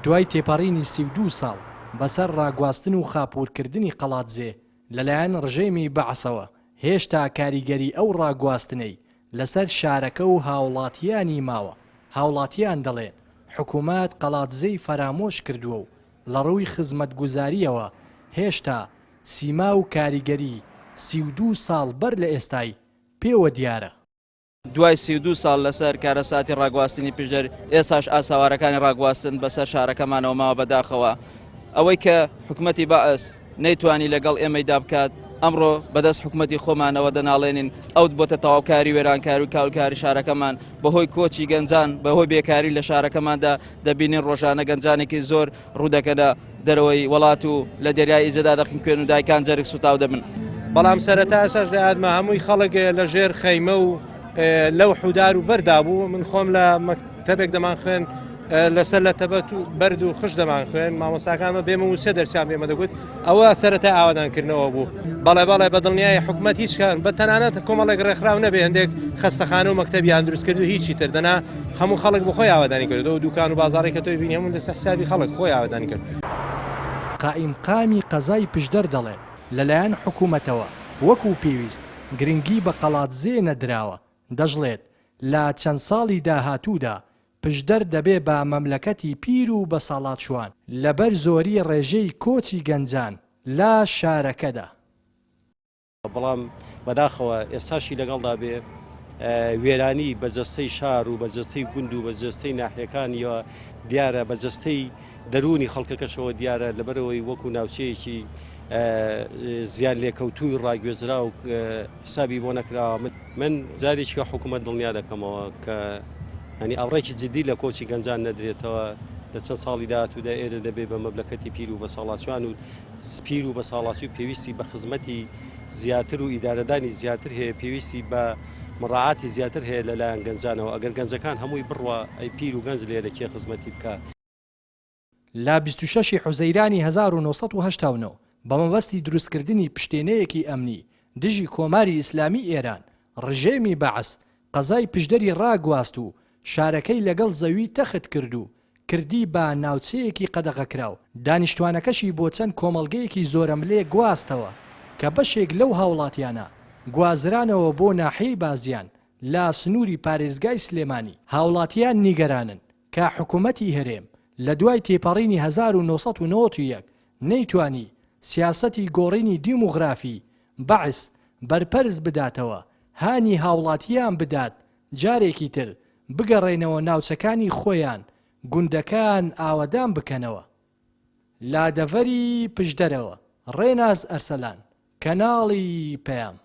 دوای تێپەڕینی 32 ساڵ بەسەر ڕاگواستن و خاپوورکردنی قەڵادزێ لەلایەن ڕژێمی بەعسەوە، هێشتا کاریگەری ئەو ڕاگواستنەی لەسەر شارەکە و هاوڵاتیانی ماوە، هاوڵاتیان دەڵێن حکومەت قەڵادزێی فەرامۆش کردووە و لەڕووی خزمەتگوزارییەوە هێشتا سیما و کاریگەری 32 ساڵ بەر لە ئێستای پێوە دیارە. دوای 32 ساڵ لەسەر کارەساتی ڕاگواستنی پشدەر، ئێستاش ئاسەوارەکانی ڕاگواستن بەسەر شارەکەمانەوە ماوە بەداخەوە ئەوەی کە حکومەتی بەعس نەیتوانی لەگەڵ ئێمەیدا بکات ئەمڕۆ بەدەست حکومەتی خۆمانەوە دەناڵێنین ئەو بۆتە تەواوکاری وێرانکاری و کاولکاری شارەکەمان بەهۆی کۆچی گەنجان بەهۆی بێکاری لە شارەکەماندا دەبینین ڕۆژانە گەنجانێکی زۆر ڕوودەکەنە دەرەوەی وڵات و لە دەریای ئیجەدا دەخنکوێن و دایکان جەرگ سوتاو دەبن. بەڵام سەرەتا ئێستاش لە یادمە هەمووی خەڵک لە ژێر خەیمە و لەو حودار و بەردا بوو من خۆم لە مەکتەبێک دەمان خوێن لەسەر لە تەبەت و بەرد و خش دەمان خوێن مامۆساکانمە بێمە وچە دەرسیان بێمە دەگوت ئەوە سەرەتا ئاوادانکردنەوە بوو بەڵێ بەڵێ بە دڵنیای حکومەت هیچ کار بە تەنانەت کۆمەڵێک ڕێکخراو نەبێ هەندێک خەستەخانە و مەکتەبیان دروست کرد و هیچی تر دەنا هەموو خەڵک بۆ خۆی ئاوادانی کرد و دوکان و بازاڕی کە تۆی بینی هەموو لەسەر حسابی خەڵک خۆی ئاوادانی کرد. قائیمقامی قەزای پشدەر دەڵێت، لەلایەن حکومەتەوە وەکو پێویست گرنگی بە قەڵادزێ نەدراوە، دەشڵێت، لە چەند ساڵی داهاتوودا پشدەر دەبێ بە مەملەکەتی پیر و بەساڵاچووان لەبەر زۆری ڕێژەی کۆچی گەنجان لە شارەکەدا. بەڵام بەداخەوە ئێستاشی لەگەڵدا بێ وێرانی بە جەستەی شار و بە جەستەی گوند و بە جەستەی ناحیەکانیەوە دیارە بە جەستەی دەروونی خەڵکەکەشەوە دیارە لەبەرەوەی وەکو ناوچەیەکی زیان لێکەوتووی ڕاگوێزرا و حسابی بۆ نەکراوە من جارێکی کە حکوومەت دڵنیا دەکەمەوە کە هەنی ئەوڕێکی جددی لە کۆچی گەنجان نەدرێتەوە لە چەند ساڵی داهاتوودا ئێرە دەبێ بە مەملەکەتی پیر و بە ساڵاچوان و پیر و بەساڵاچوو پێویستی بە خزمەتی زیاتر و ئیدارەدانی زیاتر هەیە پێویستی بە مڕاعاتی زیاتر هەیە لەلایەن گەنجانەوە ئەگەر گەنجەکان هەمووی بڕوا ئەی پیر و گەنج لێرە کێ خزمەتی بکا. لە 26 ی حوزەیرانی 1989 بە مەبەستی دروستکردنی پشتێنەیەکی ئەمنی دژی کۆماری ئیسلامی ئێران، ڕژێمی بەعس قەزای پشدەری ڕاگواست و شارەکەی لەگەڵ زەوی تەخت کرد و کردی بە ناوچەیەکی قەدەغەکراو، دانیشتوانەکەشی بۆ چەند کۆمەڵگەیەکی زۆرەملێ گواستەوە، کە بەشێک لەو هاوڵاتیانە گوازرانەوە بۆ ناحیەی بازیان لە سنووری پارێزگای سلێمانی. هاوڵاتیان نیگەرانن کە حکومەتی هەرێم لە دوای تێپەڕینی 1991 نەیتوانی سیاسەتی گۆڕینی دیموغرافی بەعس بەرپەرچ بداتەوە، هانی هاوڵاتیان بدات جارێکی تر بگەڕێنەوە ناوچەکانی خۆیان گوندەکان ئاوەدان بکەنەوە. لە دەڤەری پشدەرەوە، ڕێناس ئەرسەلان، کەناڵی پەیام.